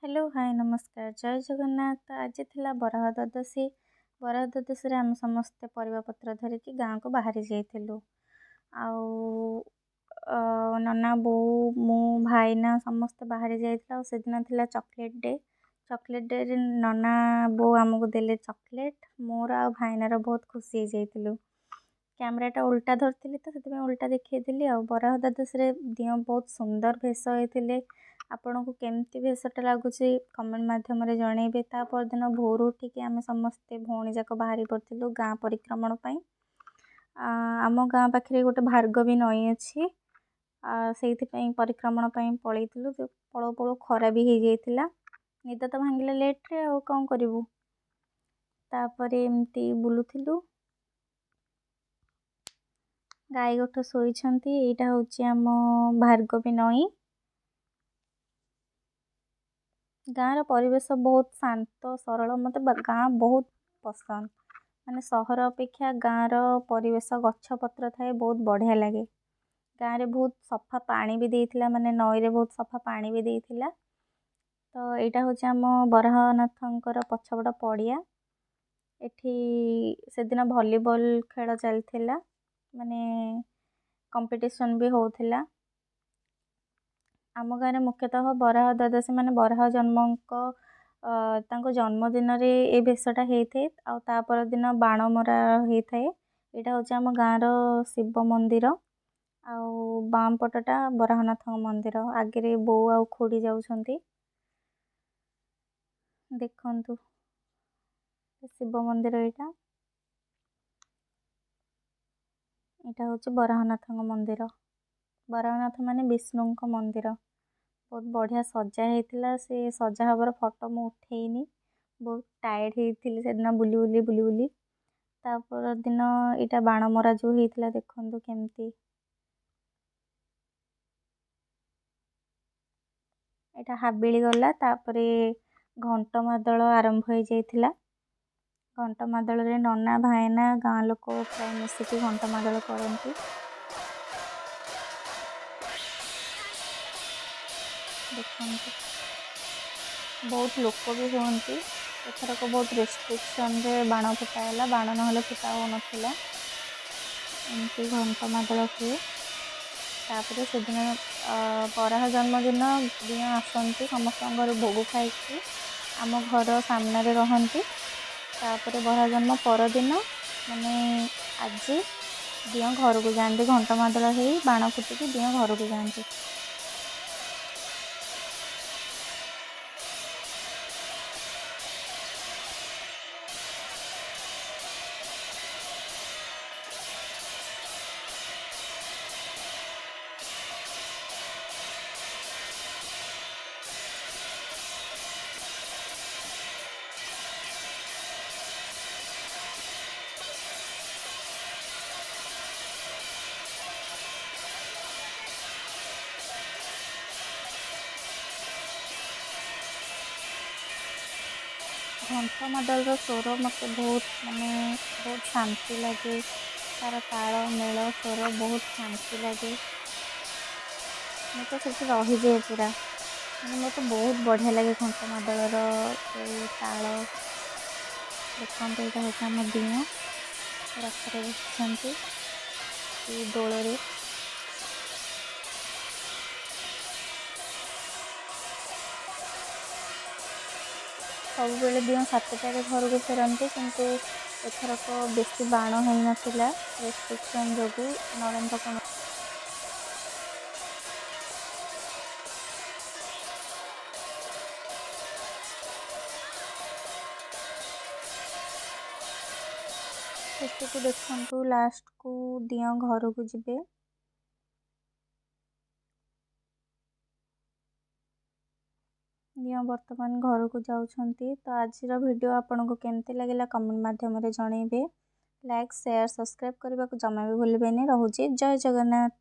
Hello, ହାଏ, ନମସ୍କାର, ଜୟ ଜଗନ୍ନାଥ। ଆଜି ଥିଲା ବରାହ ଦ୍ୱାଦଶୀ। ବରାହ ଦ୍ୱାଦଶୀରେ ଆମେ ସମସ୍ତେ ପରିବାପତ୍ର ଧରିକି ଗାଁକୁ ବାହାରି ଯାଇଥିଲୁ। ଆଉ ନନା, ବୋଉ, ମୁଁ, ଭାଇନା ସମସ୍ତେ ବାହାରି ଯାଇଥିଲୁ। ଆଉ ସେଦିନ ଥିଲା ଚକୋଲେଟ୍ ଡେ। ଚକୋଲେଟ୍ ଡେରେ ନନା, ବୋଉ ଆମକୁ ଦେଲେ ଚକୋଲେଟ୍। ମୋର ଆଉ ଭାଇନାର ବହୁତ ଖୁସି ହେଇଯାଇଥିଲୁ। କ୍ୟାମେରାଟା ଓଲଟା ଧରିଥିଲି ତ ସେଥିପାଇଁ ଓଲଟା ଦେଖେଇଥିଲି। ଆଉ ବରାହ ଦ୍ୱାଦଶୀରେ ଦିଅଁ ବହୁତ ସୁନ୍ଦର ଭେଷ ହେଇଥିଲେ। ଆପଣଙ୍କୁ କେମିତି ଭେଷଟା ଲାଗୁଛି, କମେଣ୍ଟ ମାଧ୍ୟମରେ ଜଣେଇବେ। ତା ପରଦିନ ଭୋରୁ ଉଠିକି ଆମେ ସମସ୍ତେ ଭଉଣୀ ଯାକ ବାହାରି ପଡ଼ିଥିଲୁ ଗାଁ ପରିକ୍ରମଣ ପାଇଁ। ଆମ ଗାଁ ପାଖରେ ଗୋଟେ ଭାର୍ଗବୀ ନଈ ଅଛି, ସେଇଥିପାଇଁ ପରିକ୍ରମଣ ପାଇଁ ପଳେଇଥିଲୁ। ପଳଉ ପଳଉ ଖରା ବି ହେଇଯାଇଥିଲା। ନିଦ ତ ଭାଙ୍ଗିଲା ଲେଟ୍ରେ, ଆଉ କ'ଣ କରିବୁ? ତାପରେ ଏମିତି ବୁଲୁଥିଲୁ। ଗାଈ ଗୋଠ ଶୋଇଛନ୍ତି। ଏଇଟା ହେଉଛି ଆମ ଭାର୍ଗବୀ ନଈ। ଗାଁର ପରିବେଶ ବହୁତ ଶାନ୍ତ, ସରଳ। ମୋତେ ଗାଁ ବହୁତ ପସନ୍ଦ। ମାନେ ସହର ଅପେକ୍ଷା ଗାଁର ପରିବେଶ, ଗଛ ପତ୍ର ଥାଏ, ବହୁତ ବଢ଼ିଆ ଲାଗେ। ଗାଁରେ ବହୁତ ସଫା ପାଣି ବି ଦେଇଥିଲା, ମାନେ ନଈରେ ବହୁତ ସଫା ପାଣି ବି ଦେଇଥିଲା। ତ ଏଇଟା ହେଉଛି ଆମ ବରାହନାଥଙ୍କର ପଛପଟ ପଡ଼ିଆ। ଏଠି ସେଦିନ ଭଲିବଲ୍ ଖେଳ ଚାଲିଥିଲା, ମାନେ କମ୍ପିଟିସନ୍ ବି ହେଉଥିଲା। ଆମ ଗାଁରେ ମୁଖ୍ୟତଃ ବରାହ ଦ୍ୱାଦଶୀ, ମାନେ ବରାହ ଜନ୍ମଙ୍କ ତାଙ୍କ ଜନ୍ମଦିନରେ ଏ ବେଶଟା ହେଇଥାଏ, ଆଉ ତା ପରଦିନ ବାଣ ମରା ହେଇଥାଏ। ଏଇଟା ହେଉଛି ଆମ ଗାଁର ଶିବ ମନ୍ଦିର, ଆଉ ବାମ ପଟଟା ବରାହନାଥଙ୍କ ମନ୍ଦିର। ଆଗରେ ବୋଉ ଆଉ ଖୁଡ଼ି ଯାଉଛନ୍ତି। ଦେଖନ୍ତୁ, ଶିବ ମନ୍ଦିର ଏଇଟା। ଏଇଟା ହେଉଛି ବରାହନାଥଙ୍କ ମନ୍ଦିର। ବରାହନାଥ ମାନେ ବିଷ୍ଣୁଙ୍କ ମନ୍ଦିର। ବହୁତ ବଢ଼ିଆ ସଜା ହେଇଥିଲା। ସେ ସଜା ହେବାର ଫଟୋ ମୁଁ ଉଠେଇନି, ବହୁତ ଟାୟାର୍ଡ଼ ହେଇଥିଲି ସେଦିନ ବୁଲି ବୁଲି ବୁଲି ବୁଲି। ତା ପରଦିନ ଏଇଟା ବାଣ ମରା ଯେଉଁ ହେଇଥିଲା, ଦେଖନ୍ତୁ କେମିତି। ଏଇଟା ହାବିଳି ଗଲା। ତାପରେ ଘଣ୍ଟ ମାଦଳ ଆରମ୍ଭ ହେଇଯାଇଥିଲା। ଘଣ୍ଟ ମାଦଳରେ ନନା, ଭାଇନା, ଗାଁ ଲୋକ ପ୍ରାୟ ମିଶିକି ଘଣ୍ଟ ମାଦଳ କରନ୍ତି। ଦେଖନ୍ତୁ, ବହୁତ ଲୋକ ବି ହୁଅନ୍ତି। ଏଥରକ ବହୁତ ରେଷ୍ଟ୍ରିକ୍ସନରେ ବାଣ ଫୁଟା ହେଲା, ବାଣ ନହେଲେ ଫୁଟା ହେଉନଥିଲା। ଏମିତି ଘଣ୍ଟ ମାଦଳ ହୁଏ। ତାପରେ ସେଦିନ ବରାହ ଜନ୍ମଦିନ ଦିଅଁ ଆସନ୍ତି, ସମସ୍ତଙ୍କ ଘରୁ ଭୋଗ ଖାଇକି ଆମ ଘର ସାମ୍ନାରେ ରହନ୍ତି। ତାପରେ ବରାହ ଜନ୍ମ ପରଦିନ, ମାନେ ଆଜି, ଦିଅଁ ଘରକୁ ଯାଆନ୍ତି। ଘଣ୍ଟ ମାଦଳ ହେଇ ବାଣ ଫୁଟିକି ଦିଅଁ ଘରକୁ ଯାଆନ୍ତି। ଘଣ୍ଟ ମାଦଳର ସ୍ୱର ମୋତେ ବହୁତ, ମାନେ ବହୁତ ଶାନ୍ତି ଲାଗେ। ତାର ତାଳ ମେଳ ସ୍ୱର ବହୁତ ଶାନ୍ତି ଲାଗେ। ମୁଁ ତ ସେଠି ରହିଯାଏ ପୁରା। ମାନେ ମୋତେ ବହୁତ ବଢ଼ିଆ ଲାଗେ ଘଣ୍ଟ ମାଦଳର ଯେଉଁ ତାଳ। ଦେଖନ୍ତୁ, ଏଇଟା ହେଉଛି ଆମ ଦିଅଁ, ରଥରେ ବସିଛନ୍ତି ଦୋଳରେ। ସବୁବେଳେ ଦିଅଁ 7ଟାରେ ଘରକୁ ଫେରନ୍ତି, କିନ୍ତୁ ଏଥରକ ବେଶୀ ବାଣ ହେଇନଥିଲା ରେଷ୍ଟ୍ରିକ୍ସନ୍ ଯୋଗୁଁ ନରେନ୍ଦ୍ର। ଶେଷକୁ ଦେଖନ୍ତୁ, ଲାଷ୍ଟକୁ ଦିଅଁ ଘରକୁ ଯିବେ। ଦିଅଁ ବର୍ତ୍ତମାନ ଘରକୁ ଯାଉଛନ୍ତି। ତ ଆଜିର ଭିଡ଼ିଓ ଆପଣଙ୍କୁ କେମିତି ଲାଗିଲା, କମେଣ୍ଟ ମାଧ୍ୟମରେ ଜଣେଇବେ। ଲାଇକ୍, ସେୟାର, ସବସ୍କ୍ରାଇବ୍ କରିବାକୁ ଜମା ବି ଭୁଲିବେନି। ରହୁଛି, ଜୟ ଜଗନ୍ନାଥ।